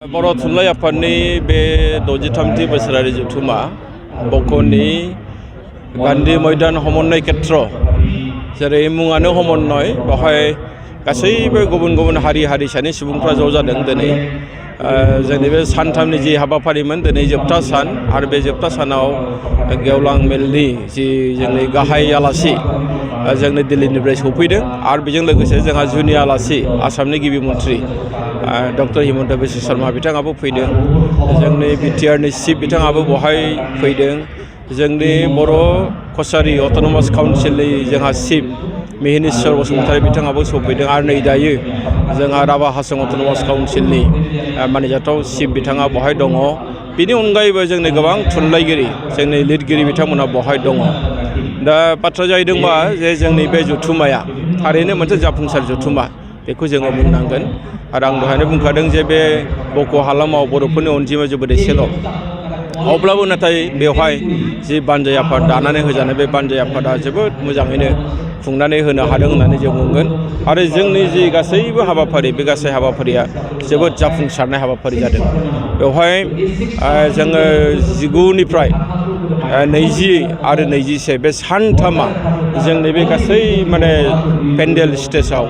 बर' थुनलाइ आफादनि बे 63थि बोसोरारि जथुमा बक'नि गान्धी मैदान हमन्नाय खेत्र जेरै मुङानो हमन्नय बेवहाय गासैबो गुबुन गुबुन हारि हारिसानि सुबुंफ्रा ज' जादों दिनै जोंनि बे सानथामनि जि हाबाफारिमोन दिनै जोबथा सान आरो बे जोबथा सानाव गेवलां मेलनि जि जोंनि गाहाय आलासि जोंनि दिल्लीनिफ्राय सफैदों आरो बेजों लोगोसे जोंहा जुनि आलासि आसामनि गिबि मन्थ्रि डक्टर हिमन्त बिश्व शर्मा बिथाङाबो फैदों जोंनि बिटिआरनि चिफ बिथाङाबो बहाय फैदों जोंनि बर' कसारि अट'नमास काउन्सिलनि जोंहा चिफ मिहिनीश्वर बसुमतारी बिथाङाबो सफैदों आरो नै दायो जोंहा राभा हासं अट'नमास काउन्सिलनि मानिजाथाव चिफ बिथाङा बहाय दङ बेनि अनगायैबो जोंनि गोबां थुनलाइगिरि जोंनि लिरगिरि बिथांमोना बहाय दङ दा बाथ्रा जाहैदोंबा जे जोंनि बे जथुमाया थारैनो मोनसे जाफुंसार जथुमा बेखौ जोङो बुंनांगोन आरो आं दहायनो बुंखादों जे बे बक' हालामाव बर'फोरनि अनजिमाया जोबोद एसेल' अब्लाबो नाथाय बेवहाय जि बानजाय आफाद दानानै होजानाय बे बानजाय आफादा जोबोद मोजाङैनो खुंनानै होनो हादों होननानै जों बुंगोन आरो जोंनि जि गासैबो हाबाफारि बे गासै हाबाफारिया जोबोद जाफुंसारनाय हाबाफारि जादों बेवहाय जोङो 19निफ्राय 20 आरो 21 बे सानथामा जोंनि बे गासै माने पेन्डेल स्टेजाव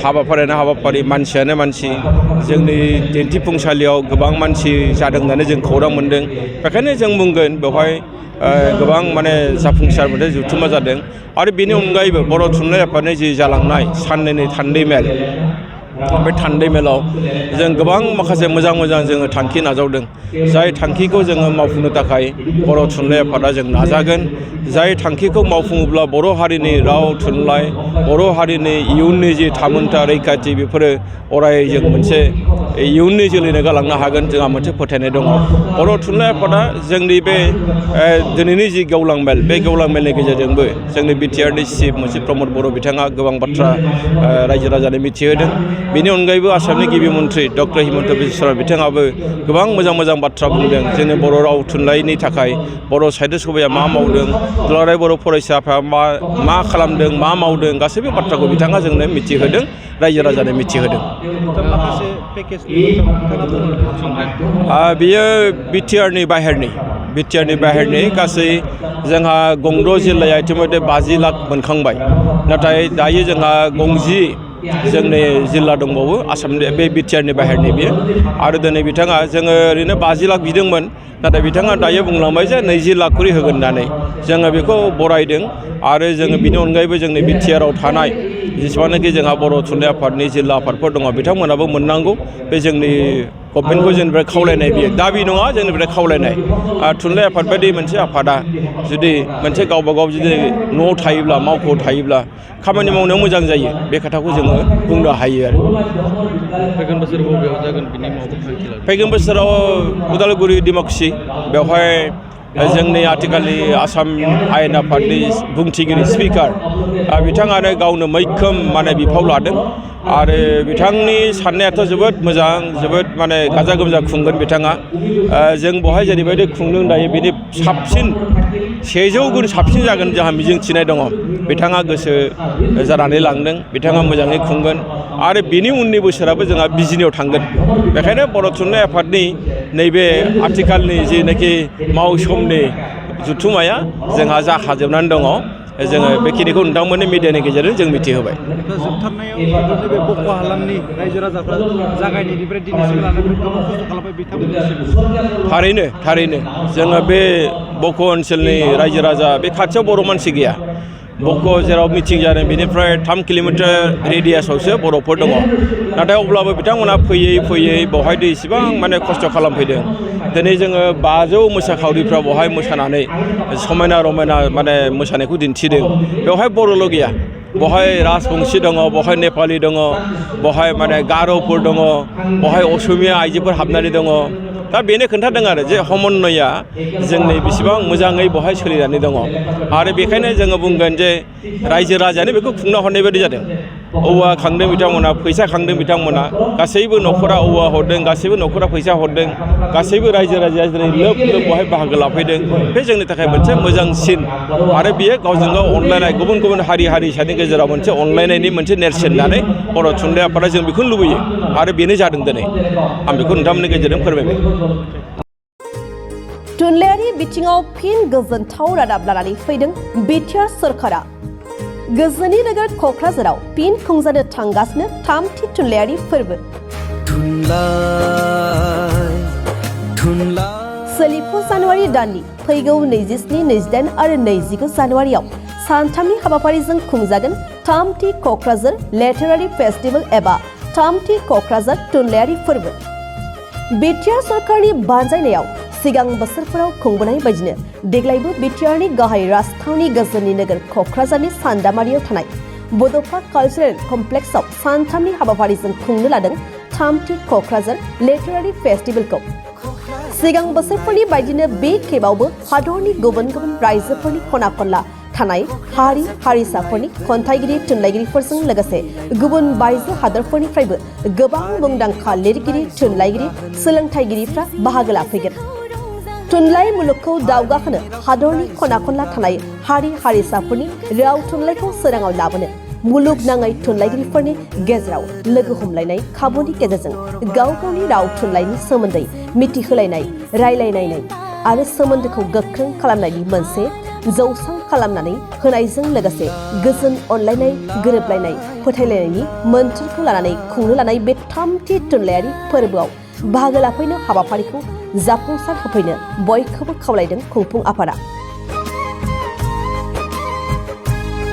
हाबाफारियानो हाबाफारि मानसियानो मानसि जोंनि दिन्थिफुंसालियाव गोबां मानसि जादों होननानै जों खौरां मोन्दों बेखायनो जों बुंगोन बेवहाय गोबां माने जाफुंसार मोनसे जथुमा जादों आरो बेनि अनगायैबो बर' थुनलाइ आफादनि जि जालांनाय साननैनि थान्दै मेल बे थान्दै मेलाव जों गोबां माखासे मोजां जोङो थांखि नाजावदों जाय थांखिखौ जोङो मावफुंनो थाखाय बर' थुनलाइ आफादा जों नाजागोन जाय थांखिखौ मावफुङोब्ला बर' हारिनि राव थुनलाइ बर' हारिनि इयुननि जि थामोनथा रैखाथि बेफोरो अराय जों मोनसे इयुननि जोलैनो गालांनो हागोन जोंहा मोनसे फोथायनाय दङ बर' थुनलाइ आफादा जोंनि बे दिनैनि जि गेवलां मेल बे गेवलां मेलनि गेजेरजोंबो जोंनि बिटिआरनि चिफ मोनसे प्रमद बर' बिथाङा गोबां बाथ्रा रायजो राजानो मिथिहोदों बेनि अनगायैबो आसामनि गिबि मन्थ्रि डक्टर हिमन्त बिश्व शर्मा बिथाङाबो गोबां मोजां बाथ्रा बुंदों जोंनि बर' राव थुनलाइनि थाखाय बर' साहित्य सभाया मा मावदों दुलाराय बर' फरायसा आफादा मा खालामदों मा मावदों गासैबो बाथ्राखौ बिथाङा जोंनो मिथिहोदों रायजो राजानो मिथिहोदों बेयो बिटिआरनि बाहेरनि गासै जोंहा गंद' जिल्लाया इतिमध्य 50 लाख मोनखांबाय नाथाय दायो जोंहा 50 जोंनि जिल्ला दंबावो आसामनि बे बिटिआरनि बाहेरनि बियो आरो दिनै बिथाङा जोङो ओरैनो 50 लाख बिदोंमोन नाथाय बिथाङा दायो बुंलांबाय जे 20 लाख खरि होगोन होननानै जोङो बेखौ बरायदों आरो जोङो बिनि अनगायैबो जोंनि बिटिआराव थानाय जेसेबांनाखि जोंहा बर' थुनलाइ आफादनि जिल्ला आफादफोर दङ बिथांमोनाबो मोननांगौ बे जोंनि गभर्नमेन्टखौ जोंनिफ्राय खावलायनाय बियो दाबि नङा जोंनिफ्राय खावलायनाय थुनलाइ आफाद बायदि मोनसे आफादा जुदि मोनसे गावबा गाव जुदि न'आव थायोब्ला मावख'आव थायोब्ला खामानि मावनायाव मोजां जायो बे खोथाखौ जोङो बुंनो हायो आरो फैगोन बोसोराव बबेयाव जागोन बिनि मावखौ थांखि लादों फैगोन बोसोराव उदालगुरि डिमाकुसि बेवहाय जोंनि आथिखालनि आसाम आयेन आफादनि बुंथिगिरि स्पिकार बिथाङानो गावनो मैखोम माने बिफाव लादों आरो बिथांनि साननायाथ' जोबोद मोजां जोबोद माने गाजा गोमजा खुंगोन बिथाङा जों बहाय जेरैबायदि खुंदों दायो बिनि साबसिन 100 गुन साबसिन जागोन जोंहा मिजिंथिनाय दङ बिथाङा गोसो जानानै लांदों बिथाङा मोजाङै खुंगोन आरो बिनि उननि बोसोराबो जोंहा बिजिनियाव थांगोन बेखायनो बर' थुनलाइ आफादनि नैबे आथिखालनि जिनाखि मावसमनि जथुमाया जोंहा जाखाजोबनानै दङ जोङो बेखिनिखौ नोंथांमोननि मिडियानि गेजेरजों जों मिथिहोबाय जोबथारनायाव बे बक' हालामनि रायजो राजाफ्रा जागायनायनिफ्राय दिनैसिम लानानै गोबां खस्थ' खालामबाय बिथांमोननिसिम थारैनो जोङो बे बक' ओनसोलनि रायजो राजा बे खाथियाव बर' मानसि गैया बक' जेराव मिटिं जादों बेनिफ्राय 3 किल'मिटार रेडियासावसो बर'फोर दङ नाथाय अब्लाबो बिथांमोना फैयै बेवहाय इसेबां माने खस्थ' खालामफैदों दिनै जोङो 500 मोसाखावरिफ्रा बेवहाय मोसानानै समायना रमायना माने मोसानायखौ दिन्थिदों बेवहाय बर'ल' गैया बेवहाय राजबंसि दङ बेवहाय नेपालि दङ बेवहाय माने गार'फोर दङ बेवहाय असमिया आइजोफोर हाबनानै दङ दा बेनो खोन्थादों आरो जे समन्वया जोंनि बेसेबां मोजाङै बेवहाय सोलिनानै दङ आरो बेखायनो जोङो बुंगोन जे रायजो राजायानो बेखौ खुंना हरनाय बायदि जादों औवा खांदों बिथांमोना फैसा खांदों बिथांमोना गासैबो न'खरा औवा हरदों गासैबो न'खरा फैसा हरदों गासैबो रायजो राजाया जेरै लोब लोब बेवहाय बाहागो लाफैदों बे जोंनि थाखाय मोनसे मोजांसिन आरो बियो गावजों गाव अनलायनाय गुबुन गुबुन हारि हारिसानि गेजेराव मोनसे अनलायनायनि मोनसे नेरसोन होननानै बर' थुनलाइ आफादा जों बेखौनो लुबैयो आरो बेनो जादों दिनै आं बेखौ नोंथांमोननि गेजेरजों फोरमायबाय। थुनलाइयारि बिथिङाव फिन गोजोनथाव रादाब लानानै फैदों बिटिआर सोरखारा। गोजोननि नोगोर क'क्राझाराव फिन खुंजानो थांगासिनो थामथि थुनलाइयारि फोरबो। सोलिफु जानुवारि दाननि फैगौ 27, 28 आरो 29 जानुवारियाव सानथामनि हाबाफारिजों खुंजागोन थामथि क'क्राझार लिटारेरि फेस्टिभेल एबा थामथि क'क्राझार थुनलाइयारि फोरबो। बिटिआर सरकारनि बानजायनायाव सिगां बोसोरफोराव खुंबोनाय बायदिनो देग्लायबो बिटिआरनि गाहाय राजथावनि गोजोननि नोगोर क'क्राझारनि सान्दामारियाव थानाय बड'सा कालचारेल कमप्लेक्सआव सानथामनि हाबाफारिजों खुंनो लादों थामथि क'क्राझार लिटारेरि फेस्टिभेलखौ। सिगां बोसोरफोरनि बायदिनो बे खेबावबो हादरनि गुबुन गुबुन रायजोफोरनि खना खनला थानाय हारि हारिसाफोरनि खन्थाइगिरि थुनलाइगिरिफोरजों लोगोसे गुबुन बायजो हादरफोरनिफ्रायबो गोबां मुंदांखा लिरगिरि थुनलाइगिरि सोलोंथाइगिरिफ्रा बाहागो लाफैगोन। थुनलाइ मुलुगखौ दावगाहोनो हादरनि खना खनला थानाय हारि हारिसाफोरनि राव थुनलाइखौ सोराङाव लाबोनो मुलुगनाङै थुनलाइगिरिफोरनि गेजेराव लोगो हमलायनाय खाबुनि गेजेरजों गाव गावनि राव थुनलाइनि सोमोन्दै मिथिहोलायनाय रायलायनाय आरो सोमोन्दोखौ गोख्रों खालामनायनि मोनसे जौसां खालामनानै होनायजों लोगोसे गोजोन अनलायनाय गोरोबलायनाय फोथायलायनायनि मोन्थोरखौ लानानै खुंनो लानाय बे थामथि थुनलाइयारि फोरबोआव बाहागो लाफैनो हाबाफारिखौ जाफुंसार होफैनो बयखौबो खावलायदों खुंफुं आफादा।